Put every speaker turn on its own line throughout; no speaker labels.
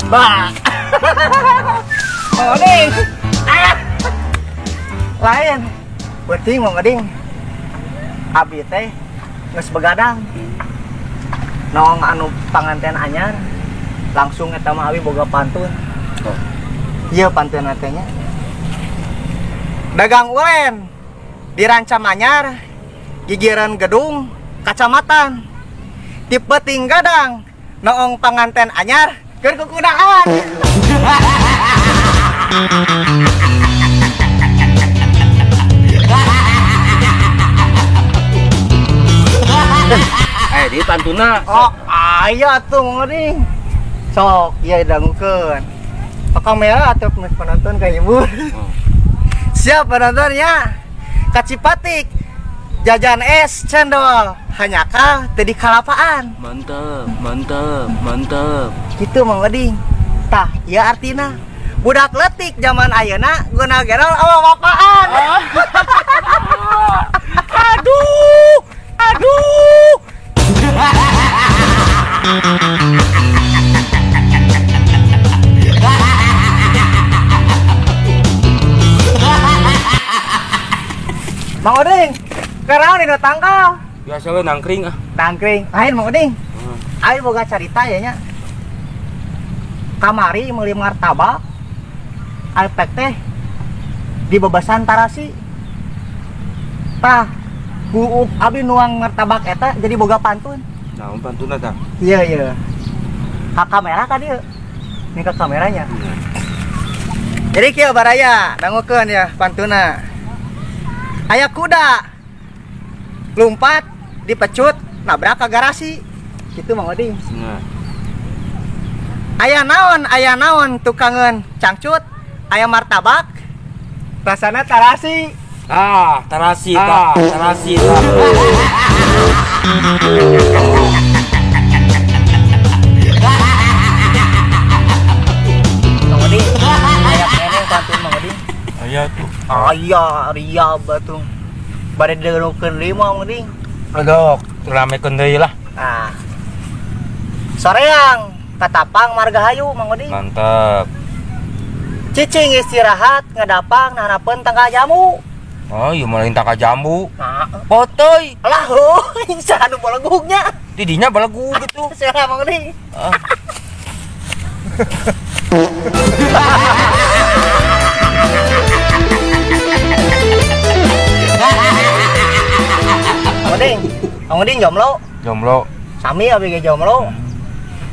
Bah. Mang Oding. Ah. Lain. Penting Mang Oding. Abi teh geus begadang. Nong anu panganten anyar. Langsung eta mah abi boga pantun.
Oh.
Ieu pantun teh nya. Dagang ulen di Rancamanyar, gigireun gedung kacamatan. Tipe tinggadang noong panganten anyar keur kukudaan.
Di pantuna.
Oh, aya tuh Mang Oding. Sok, ieu dangukeun. Ke kamera atau penonton ka ibu.
Oh.
Siap penontonnya. Kacipatik jajan es cendol hanyakal teu di kalapaan.
Mantap, mantap, mantap.
Gitu Mang Oding. Tah, ieu artina. Budak letik zaman ayeuna guna gerol awa bapaan.
Oh. Aduh, aduh.
Mang Oding, keraon dina tangkal.
Biasa we nangkring ah.
Nangkring. Lain Mang Oding. Aing boga carita ya nya. Kamari meuli martabak. Alpek teh di bebasan tarasi. Tah, ku abi nuang martabak eta jadi boga pantun.
Naon pantunna tah?
Iya, iya. Ka kamera ka dieu. Ini ka kameranya. Jadi kieu baraya, dangukeun ya pantuna. Aya kuda lompat dipecut nabrak ke garasi. Gitu Mang Oding.
Nah.
Aya naon tukangeun cangcut, aya martabak rasana tarasi.
Ah, tarasi tah, tarasi tah.
Mang Oding, aya keneh pantun Mang Oding.
Aya tuh.
Aya ria batu. Bade digerukeun deui mah Mang Oding.
Aduh, ramekeun deui lah.
Nah. Soreang katapang Margahayu Mang Oding.
Mantap.
Cicing istirahat ngedapang nahanapeun tangkal jamu.
Oh, ieu mah lain tangkal jambu.
Nah,
poteuy.
Lah heuh, anu balegugnya.
Didinya balegug gitu.
Sia Mang Oding.
Ah.
Mang Oding, Mang Oding jomblo?
Jomblo.
Sami abi ge jomblo.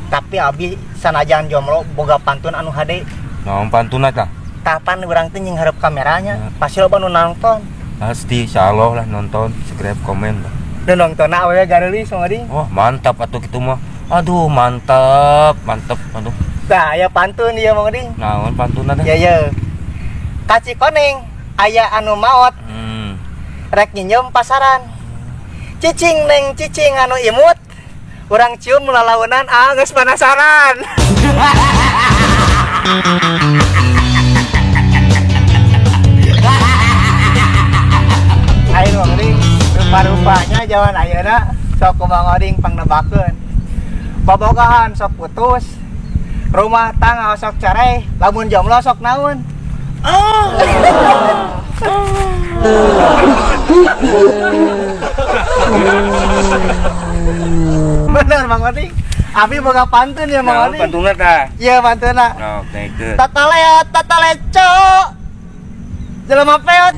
Tapi abi sanajan jomblo boga pantun anu hade.
Naon pantunna tah?
Kapan urang teh nying hareup kameranya, pasti loba nu nonton.
Pasti, insyaallah lah nonton, subscribe, komen lah.
Nu nontonna awewe gareulis Mang Oding.
Wah, mantap atuh kitu mah. Aduh, mantap, mantap aduh.
Tah, aya pantun ieu Mang Oding.
Naon pantunna teh?
Iya, iya. Ka Cikoneng aya anu maot. Rek nginjem pasaran. Cicing neng cicing anu imut. Urang cium lalaunan ah geus penasaran. Ayo Mang Oding, rupa-rupanya jaman ayeuna sok ku Mang Oding pangnebakeun. Bobogohan sok putus, rumah tangga sok cerai, lamun jomblo sok naon.
Oh.
Bener Mang Oding. Abi boga pantun ya Mang Oding.
Pantunna tah.
Iya pantunna.
Oh, baik.
Tataleot tataleco. Jelema peot.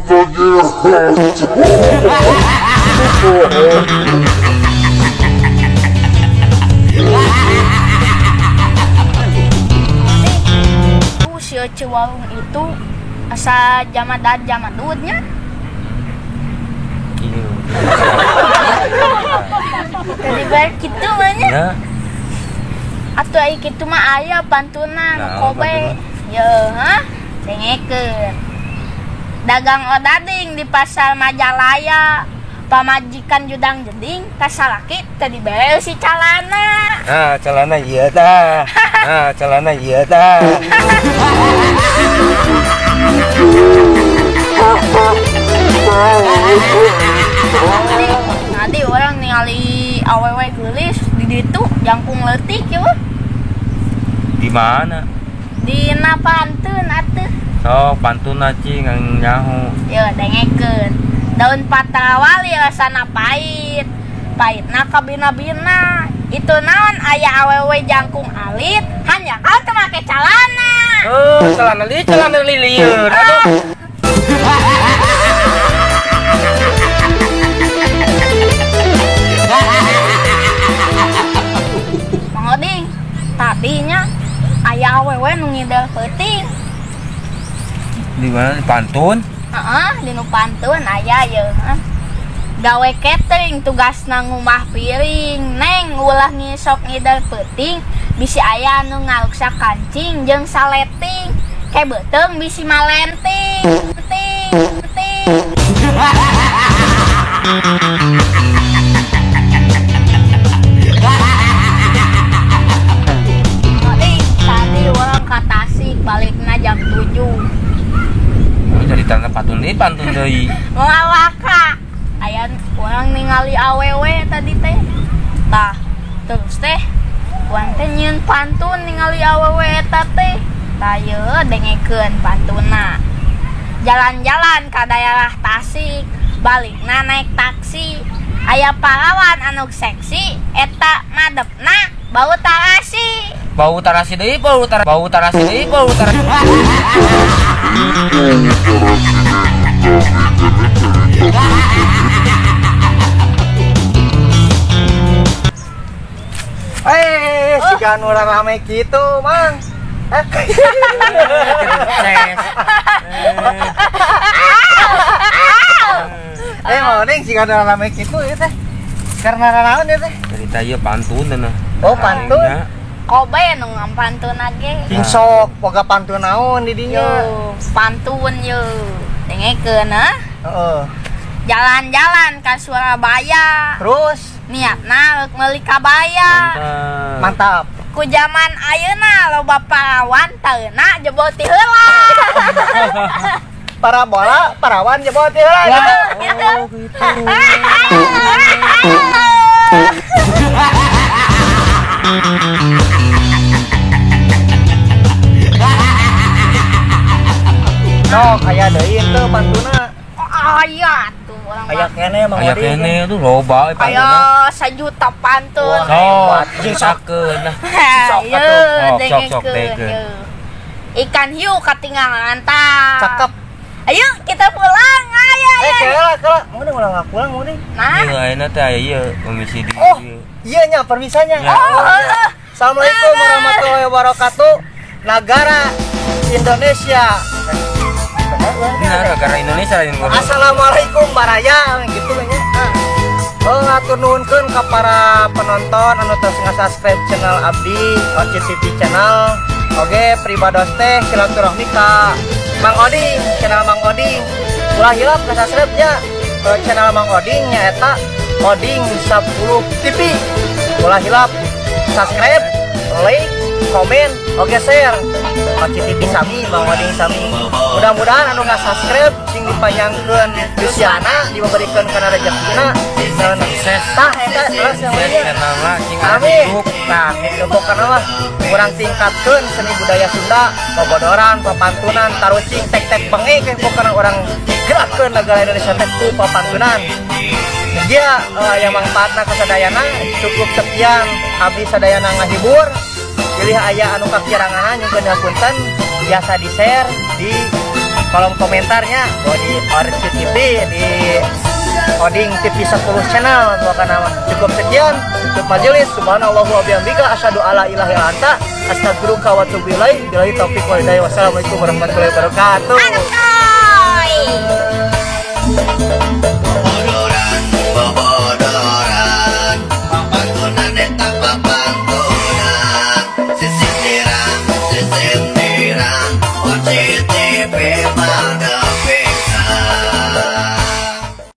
Si Ece warung itu asa jamadan jamadudnya.
Iya.
Tadi bayar kitu mah nya. Atuh ai kitu mah aya pantuna nu kobe. Ye, hah? Dengekeun. Dagang odading di pasar Majalaya. Pamajikan judang jeding kasalaki teu dibere si calana.
Ah, calana ieu tah. Ah, calana ieu tah.
Nanti orang ningali awewe geulis di ditu jangkung leutik ieu.
Di Di mana?
Dina pantun atuh.
Sok pantun cing nyaho.
Yo dengekeun. Daun patrawali rasana pahit. Pahitna kabina-bina. Itu naon aya awewe jangkung alit, hanya kau teu make calana.
Oh, celana li, celana lilieur. Aduh.
Mang Oding, tadinya aya awewe nu ngidel peuting.
Di mana pantun?
Heeh, di nu pantun aya ye. Gawe catering tugasna ngumah piring, neng ulah ngisok ngidel peuting, bisi aya anu ngaluksa kancing jeung saleting, ke beuteung bisi malenting, ting ting. Oding, tadi urang ka Tasik balikna jam 7.
Jadi tanda pantun deui, pantun deui.
Ngalaka. Aya urang ningali awewe tadi teh. Tah, terus teh urang teh nyieun pantun ningali awewe eta teh. Tah yeuh dengekeun pantunna. Jalan-jalan ka daerah Tasik, balikna naik taksi. Aya parawan anu seksi, eta madepna bau tarasi.
Bau tarasi deui, bau tarasi, bau tarasi deui, bau tarasi.
Eh, siga nu rame kitu, Mang. Eh, Mang Oding siga nu rame kitu ieu teh. Karena naon ieu teh?
Cerita ieu pantun cenah.
Oh, pantun.
Kobe nu ngampantun ge.
Cing sok boga pantun naon di dinya?
Yo, pantun yo. Dengekeun ah.
Heeh.
Jalan-jalan ka Surabaya.
Terus
niatna rek meuli kabaya.
Mantap.
Ku jaman ayeuna loba parawan taeuna jebol ti heula.
Parabola, parawan jebol ti heula gitu.
Oh, gitu.
Sok aya deui teu pantuna.
Aya tuh urang.
Aya keneh Mang
Aya
Oding.
keneh tuh loba pantuna.
Aya sajuta pantun.
Sok, ceritakeun lah.
Sok
Ye,
atuh. Sok, sok,
dengekeun ye. Ikan hiu katinggalan tah.
Cakep.
Ayo kita pulang. Ayo
Eh,
ayo.
kela kela. Mang Oding ulah pulang Mang Oding.
Nah.
Ieu ayeuna teh aya ieu permisi di.
Oh, iya nya permisanya.
Ya.
Oh, Assalamualaikum warahmatullahi wabarakatuh. Negara Indonesia.
Nah, negara Indonesia lain ngomong.
Assalamualaikum baraya gitu nya. Oh, ngatur nuhunkeun ka para penonton anu tos nga-subscribe channel abdi Ocit TV channel. Oge pribados teh silaturahmi ka Mang Oding, channel Mang Oding. Ulah hilap ka-subscribe nya channel Mang Oding nyaeta Oding 10 TV. Ulah hilap subscribe, like, komen, oge share. Ocit TV sami, Mang Oding sami. Mudah-mudahan anu nga-subscribe sing dipanjangkeun usiana, dibabadikeun kana rezekina.
Sukses.
Tah eta terus yang lainnya.
Amin.
Nah, itu pokokna mah urang tingkatkeun seni budaya Sunda, bobodoran, papantunan, tarucing, tek-tek bengi ke pokokna urang gerakkeun negara Indonesia teh ku papantunan. Dia aya mangfaatna ka sadayana, cukup sekian abdi sadayana ngahibur. Pilih aya anu kakiranganna nyungkeun hapunten, biasa di-share di kolom komentarnya, oh di Orci TV, di Oding TV 10 channel pokokna mah. Cukup sekian, tutup majelis. Subhanallah wa bihamdika asyhadu alla ilaha illa anta astaghfiruka wa atubu ilaik. Billahi taufiq wal hidayah. Wassalamualaikum warahmatullahi wabarakatuh.
Bobodoran, bobodoran, papantunan eta.